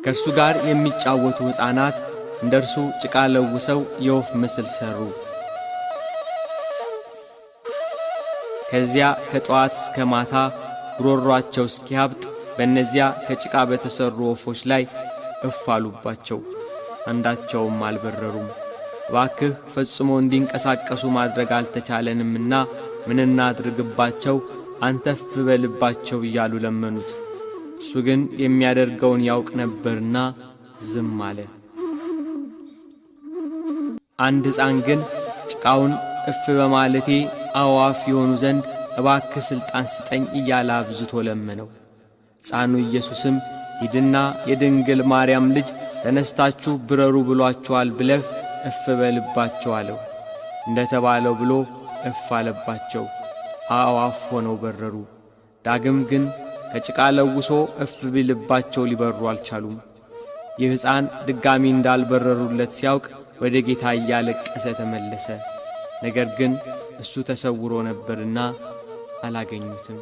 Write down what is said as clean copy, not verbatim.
ከእርሱ ጋር የሚጫወቱ ሕፃናት እንደ እርሱ ጭቃ ለውሰው የወፍ ምስል ሠሩ። ከዚያ ከጠዋት እስከ ማታ ጉሮሯቸው እስኪያብጥ በእነዚያ ከጭቃ በተሠሩ ወፎች ላይ እፍ አሉባቸው፣ አንዳቸውም አልበረሩም። እባክህ ፈጽሞ እንዲንቀሳቀሱ ማድረግ አልተቻለንምና ምን እናድርግባቸው? አንተ እፍ በልባቸው እያሉ ለመኑት። እሱ ግን የሚያደርገውን ያውቅ ነበርና ዝም አለ። አንድ ሕፃን ግን ጭቃውን እፍ በማለቴ አዕዋፍ የሆኑ ዘንድ እባክህ ሥልጣን ስጠኝ እያለ አብዝቶ ለመነው። ሕፃኑ ኢየሱስም ሂድና የድንግል ማርያም ልጅ ተነስታችሁ ብረሩ ብሏቸዋል ብለህ እፍ በልባቸው አለው። እንደ ተባለው ብሎ እፍ አለባቸው፣ አዕዋፍ ሆነው በረሩ። ዳግም ግን ከጭቃ ለውሶ እፍ ቢልባቸው ሊበሩ አልቻሉም። ይህ ሕፃን ድጋሚ እንዳልበረሩለት ሲያውቅ ወደ ጌታ እያለቀሰ ተመለሰ። ነገር ግን እሱ ተሰውሮ ነበርና አላገኙትም።